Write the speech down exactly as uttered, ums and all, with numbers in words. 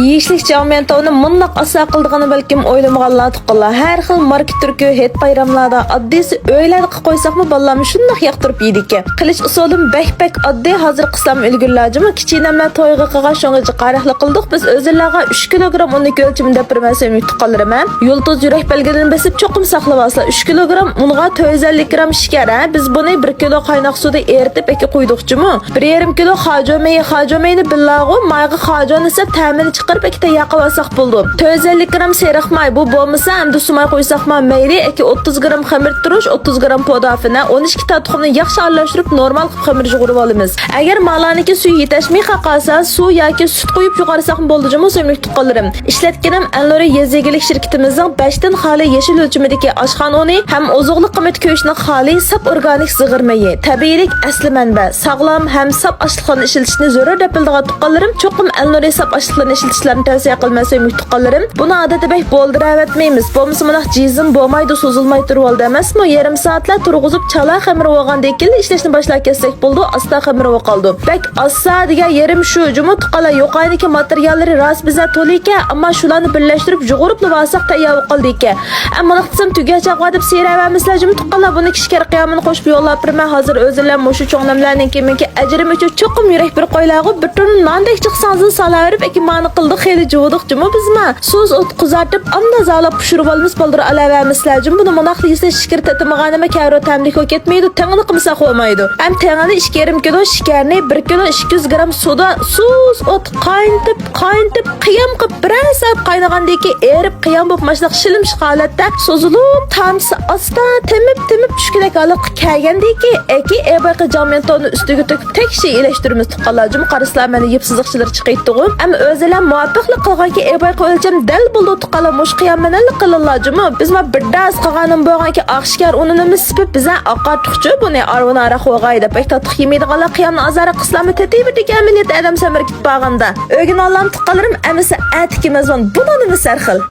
يېيىشلىك جياڭميەنتاۋنى مۇنداق ئاستا قىلىدىغىنى بەلكىم ئويلىمىغانلار تۇغقانلار. ھەر خىل ماركا تۈركۈ، ھېيت بايراملاردا ئاددىيسى ئۆيلەردە قىلىپ قويساقمۇ بالىلارمۇ شۇنداق ياقتۇرۇپ يېيدىكەن. قىلىش ئۇسۇلىمۇ بەك بەك ئاددىي، ھازىرقى ئىسلام ئۆلگۈرلەر جۇمۇ كىچىك ئىنەملەر تويغا قىلغان شۇڭا جىقارەقلىق قىلدۇق. بىز ئۆزۈللەرگە ئۈچ كىلوگرام ئۇننى كۆلچىمىدە بىر مەسىلە تۇغقانلىرىم ھەم يۇلتۇز يۈرەك بەلگىلىرىنى بېسىپ چوقۇم ساقلىۋالسا، ئۈچ كىلوگرام ئۇنغا تۆت يۈز ئەللىك گرام شېكەر، ھە، بىز بۇنى بىر كىلو قايناق سۇدا ئېرىتىپ ئەكە قويدۇقچىمۇ. بىر يېرىم كىلو خاجۇ مېيى، خاجۇ مېيىنى بىللاغۇ مايغا خاجۇ دېسە تەمىنى چىقىرىپ ئەكە تەييار قىلىۋالساق بولىدۇ. تۆت يۈز ئەللىك گرام سېرىق ماي، بۇ بولمىسا ئەمدى سۇ ماي قويساقمۇ مەيلى، ئەكە ئوتتۇز گرام خېمىر تۇرۇش، ئوتتۇز گرام پودافىنە، ئون ئىككى تا تۇخۇمنى ياخشى ئارىلاشتۇرۇپ نورمال قىلىپ خېمىر يۇغۇرۇۋالىمىز. ئەگەر مالارنىڭكى سۈيى يېتەشمەي قالسا سۇ ياكى سۈت قويۇپ يۇغارساقمۇ بولىدۇ جۇمۇ سۆيۈملۈك تۇغقانلىرىم. ئىشلەتكىنىم ئەلنۇرى يېزا ئىگىلىك شىركىتىمىزنىڭ بەشتىن خالىي يېشىل ئۆلچىمىدىكى ئاشخانا ئۇنى ھەم ئوزۇقلۇق قىممىتى كۆيۈشنىڭ خالىي ساپ ئورگانىك زىغىر مېيى. تەبىئىيلىك ئەسلى مەنبە، ساغلام ھەم ساپ ئاشلىقلارنى ئىشلىتىشنى زۆرۈر دەپ بىلىدىغان تۇغقانلىرىم چوقۇم ئەلنۇرى ساپ ئاشلىقلىرىنى ئىشلىتىشلەرنى تەۋسىيە قىلىمەن سۆيۈملۈك تۇغقانلىرىم. بۇنى ئادەتتە بەك بولدۇرۇۋەتمەيمىز. بولمىسا مۇنداق جىزىم بولمايدۇ، سوزۇلماي تۇرۇۋالىدۇ ئەمەسمۇ؟ يېرىم سائەتلەر تۇرغۇزۇپ چالا خېمىر بولغاندىن كېيىن ئىشلەشنى باشلاپ كەتسەك بولىدۇ، ئاستا خېمىر بولۇپ قالىدۇ. بەك ئاستا دېگەن يېرىم شۇ جۇمۇ تۇغقانلار، يۇقىرىدىكى ماتېرىياللىرى راست بىزە تولا ئىكەن، ئەمما شۇلارنى بىرلەشتۈرۈپ يۇغۇرۇپلا بارساق تەييار بولۇپ قالىدىكەن. ئەمما مۇنداق دېسەم تۈگەچاققا دەپ سىيرەۋەرمىسىلەر جۇمۇ تۇغقانلار، بۇنى كىشىكەر قىيامىنى قوشۇپ يوللاپ بېرىمەن. ھازىر ئۆزۈملەر مۇشۇ چوڭلاملارنىڭكى مېنىڭكى ئەجرىم ئۈچۈن چوقۇم يۈرەك بېرىپ قويلايغۇ، بىر توننا ناندەك چىقساڭىزلا سالاۋېرىپ ئەكىمانى قىلدۇق، خېلى جۇۋۇدۇق جۇمۇ بىزمۇ. سۇس ئوت قىزارتىپ ئامدا زالاپ پىشۇرۇۋالىمىز بالدۇر ئالاۋەرمىسىلەر جۇمۇ. بۇنى مۇنداق دېسە شېكىر تېتىمىغانىمۇ كەرۇ تەملىك بولۇپ كەتمەيدۇ، تېڭىنى قىلمىساق بولمايدۇ. ھەم تېڭىنى ئىككى يېرىم كىلو شېكەرنى بىر كىلو ئىككى يۈز گرام سۇدا سۇس ئوت قاينىتىپ، قاينىتىپ، قىيام قىلىپ، بىرەر سائەت قاينىغاندىن كېيىن ئېرىپ، قىيام بولۇپ ماشۇنداق شىلىمشىق ھالەتتە سوزۇلۇپ، تامچىسى ئاستا تېمىپ، تېمىپ چۈشكۈدەك ھالەتكە كەلگەندىن كېيىن، ئەكى ئېبايقى جاڭميەنتوننى ئۈستىگە تۆكۈپ، تەكشى ئېلەشتۈرىمىز تۇغقانلار جۇمۇ. قارىسىلەر مەندە يىپ سىزىقچىلىرى چىقىپتىغۇ. ئەمما ئۆزىلەر مۇۋاپىقلىق قىلغانكى ئېبايقى ئۆلچەم دەل بولىدۇ تۇغقانلار، مۇشۇ قىيام مەنەنلا قىلىنلا جۇمۇ. بىزمۇ بىر داس قىلغانىم بولغانكى ئاق شېكەر ئۇنىنىمۇ سېپىپ بىزە ئاقارتۇقچۇ بۇنى ئارۋىنى ھاراق بولغاي دەپ بەك تاتلىق يېمەيدىغانلار قىيامنى ئازراق قىسلامۇ تېتىۋېرىدىكەن ئەمەلىيەتتە ئادەم سەمرىكىپ بارغاندا. ئۆگىنىۋالام تۇغقانلىرىم، ئەمىسە ئەتىكى مەزمۇن بۇنىڭدىنمۇ سەرخىل.